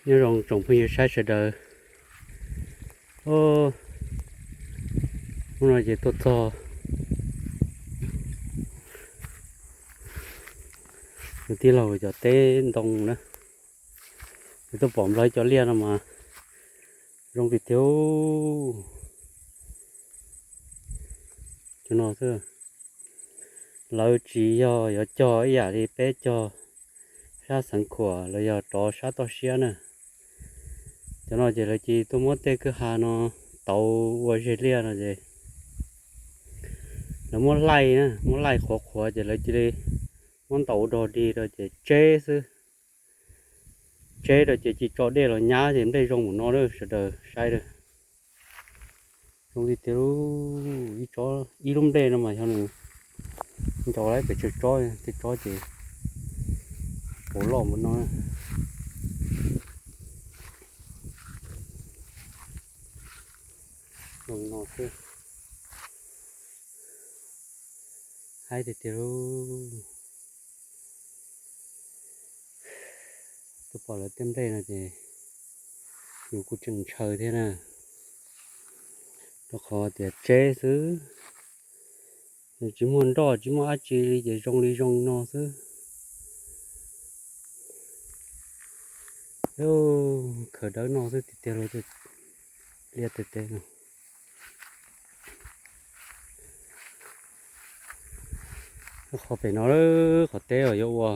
Nyob zoo tsoom phooj ywg saib sawv daws. Hnub no ces tuaj txog tus tij laug cov teb ntoo na, tuaj pom nplawg cov liaj no mas zoo tiag tiag. Cov no xwb, lawv tsis yog yuav cog ib yam li peb cog sab Xeev Khuam los yog rov sab toj siab na. Cov no ces lawv cia li tuaj muab tej kwj ha no tauv ua zeg liaj no ces lawv muab laij na, muab laij qhuav qhuav ces lawv cia li muab ntaus dog dig rau ces tseb xwb. Tseb rau ces cia li tso dej los nyab ces nplej zoo mus no lawm, sawv daws saib lawm. Zoo li tiag, ib tsob, ib lub nplej no mas yog nws ncau lawm pes tsawg tsob, tej tsob ces puv loj mus no. Zoo no xwb, haib tiag tiag lauj. Tuaj pom lawv tej nplej no ces yus kuj tseem ntshaw thiab na, rau qhov tias tseb xwb, nws tsis muaj nroj tsis muaj dab tsi li ces zoo li zoo no xwb. Khaws dawb no xwb tiag tiag los, liaj tes tes no. Qhov pem no, qhov teb os, yuav ua,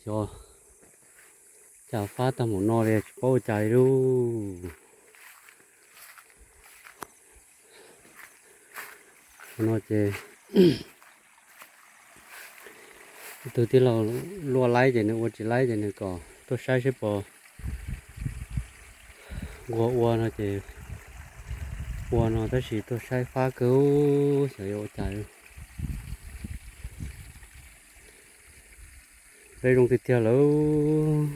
xyov cas fab tag npaum no li tsis paub ua cas li lauj. Qhov no ces tus tij laug luaj laib ces nws ua tsis laib ces nws kom tuaj saib seb puas nquag ua no ces ua no tab sis tuaj saib fab kawg, xyov yuav ua cas li. Nplej zoo tiag tiag lawm.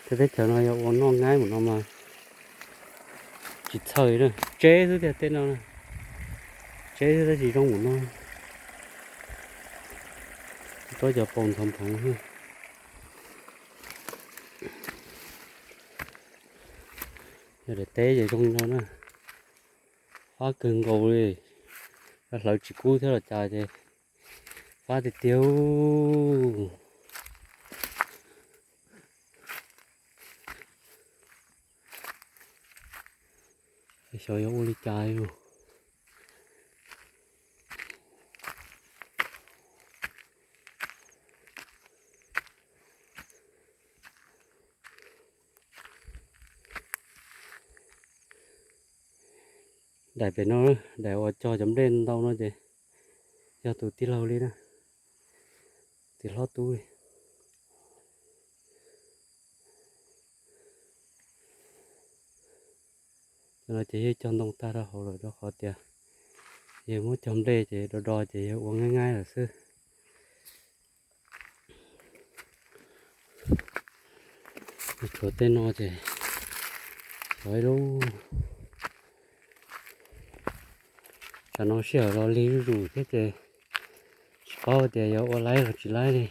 Tej teb chaws no yog ua noj nqaib mus no mas tsis txhawj na, tseb xwb tiag tej no, tseb xwb tab sis zoo mus no. Tsob cov paus ntxhov ntxhoov xwb. Yog daim teb ces zoo li no na, fab kawg nkaus li, hlawv tsis kub thiab los cas ces fab tiag tiag. Xyov yuav ua li cas li. Daim pem no, daim uas cog cov nplej ntau no ces yog tus tij laug li na, tus hlob tub li. Cov no ces yog cog ntoo tag rau hauv lawm rau qhov tias yog muab cog nplej ces do do ces yog ua nqaib nqaib lawm xwb. Tshuav tej no ces xyov ib lub, tsam no sij hawm los lig zuj zus thiab ces tsis paub tias yuav ua laib los tsis laib li,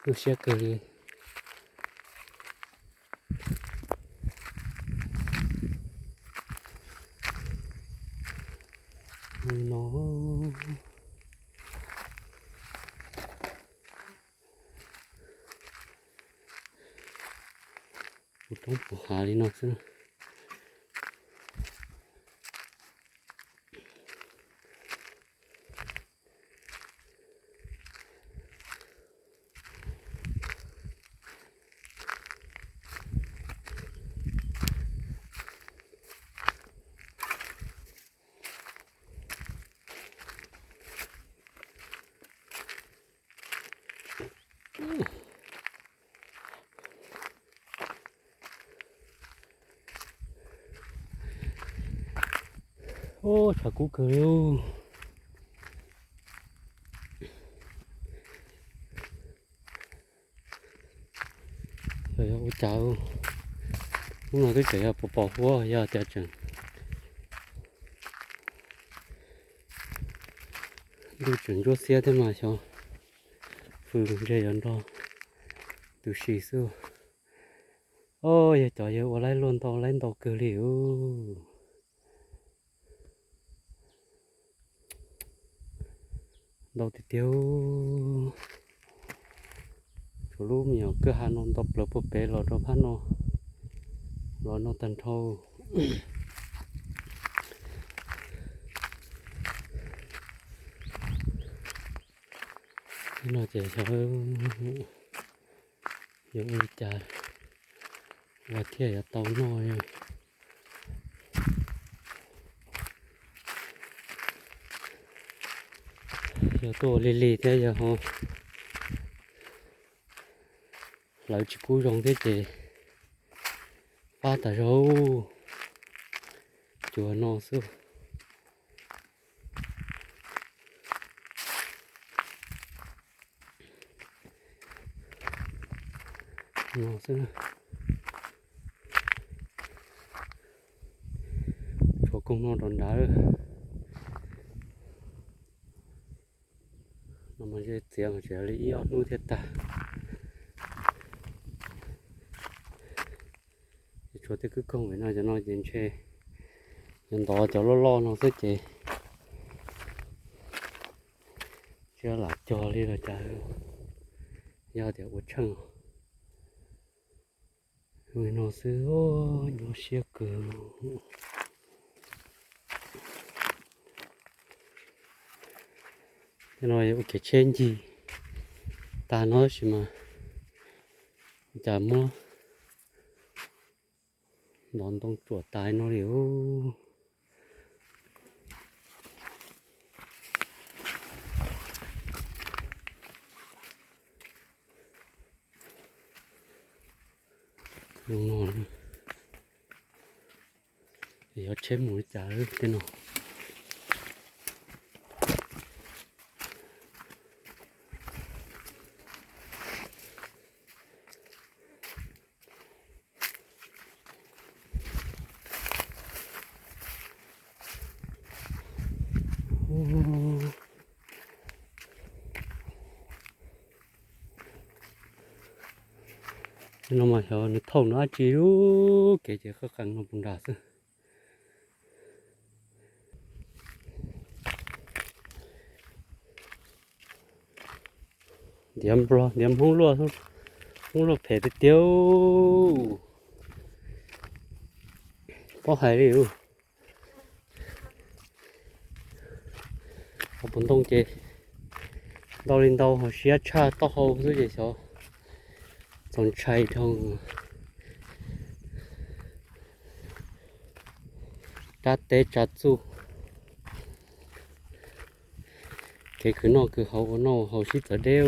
tu siab kawg li. No, ua roob puv hav li no xwb. Ub, tshav kub kawg li. Yog ua cas, hnub no twb tseem yog pos pos huab, yog tias tseem ntuj tseem ntsuab xiab thiab mas xyov Ntshe yuav nrog tus si xwb. Os, yog cov yawg ua laib luaj ntau laib ntau kawg li os. Ntau tiag tiag. Tshuav lub me nyuam kwj ha no nto plaws puag pem los rau phab no, los no tag nrho. No ces xyov yuav ua li cas ua thiaj yuav tau noj. Yog tuaj ua lig lig thiab yog ho hlawv tsis kub zoo thiab ces fab tas zog. Cuag no xwb. No xwb. Tshuav koog no rau nrad. No mas txiav mas tseem li ib ob hnub thiaj tag. Ces tshuav tej kwj koog no, cov no ces ntshe yuav ntov cov loj loj no xwb ces tsis lam cog li los cas, yog tias ua tsheej no xwb. Nyuaj siab kawg. Tej no ua kev tsheb ncig tag no tab sis mas cas muab ntov ntoo tsuam tas no li. Yog tsheb mus li cas tej no. No mas xyov nws thauj nws dab tsi, lub kev ces qoj qees no puv nram xwb. Ntiav nplog ntiav Hmoob luaj, Hmoob luaj phem tiag tiag. Paub hais li. Hauv paus ntoo ces ntau li ntau, hauv siab tshaj taub hau xwb ces xyov txaus ntshai dhau. Rab teb tsav txuj, kev khwv noj khwv haus, ua noj ua haus sib txawv deb,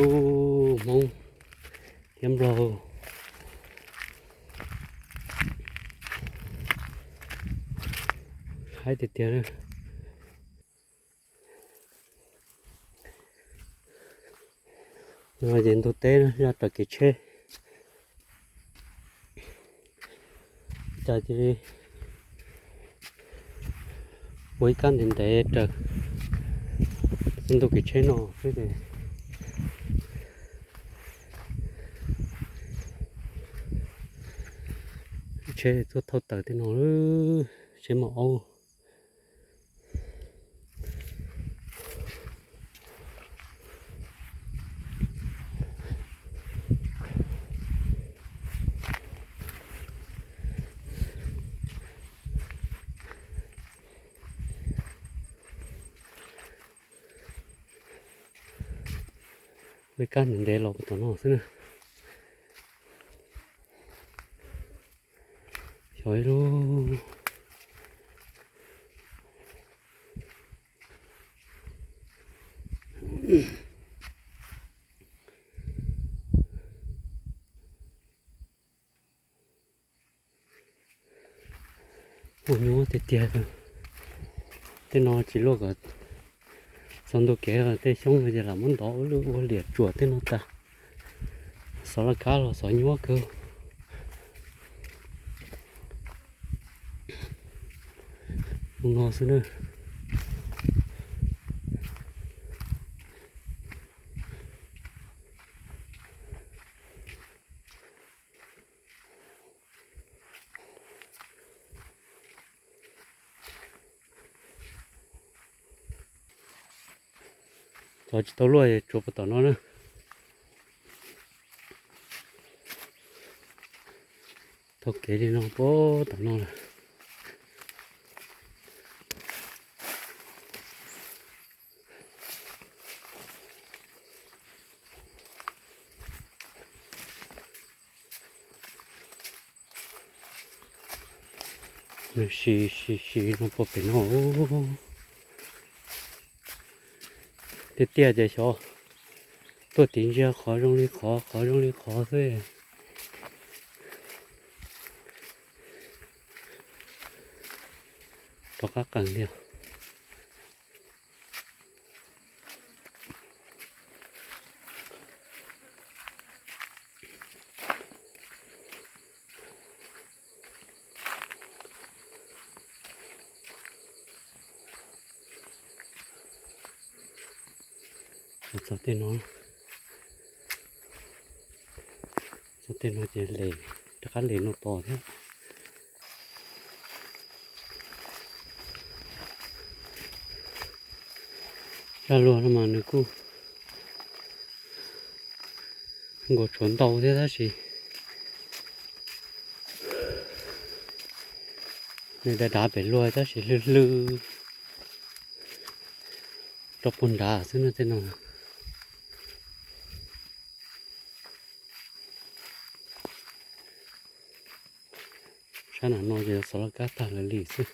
Hmoob thiab Nplog. Haib tiag tiag. No ces ntug teb zaj raws kev tsheb. Cas cia li ua ib kab ntev ntev raws xub ntuj kev tsheb no xwb ces tsheb tuaj thauj taws tej no, tsheb maum aub. Ua ib kab ntev ntev los puag tom no xwb na. Xyov ib lub. Ua nyuaj tiag tiag. Tej no tsis luaj kom txog ntu kev, tej xyoob no ces lam muab ntov ua lwj ua liam tsuam tej no tas. Xov laj kab los xov nyuaj kawg. Ua no xwb na. Txov tsis tau luaj, tsuav puag tom no na. Taug kev li no puag tom no lawm. Nws si si si no puag pem no. Tiaj tiaj ces xyov tuaj tim ntsia qhov zoo li qhov, qhov zoo li qhov xwb. Rov qab qees li os. Txog tej no, txog tej no ces rov qab lem no tos thiab. Zaj luag no mas nws kuj nkaus tshuav ntau thiab tab sis nws dav dav pem luag tab sis hlwb hlwb rau puag nrad xwb na tej no. Sab nram no ces xov laj kab tag lawm li xwb.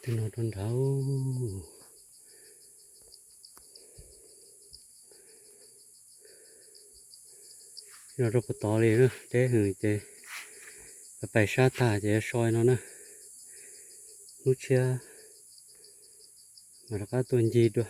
Tej no rau nrad. Yog rau puag tod li na, deb heev ces pais sab tag ces so no na. Hnub tshiab mas rov qab tuaj ncig dua.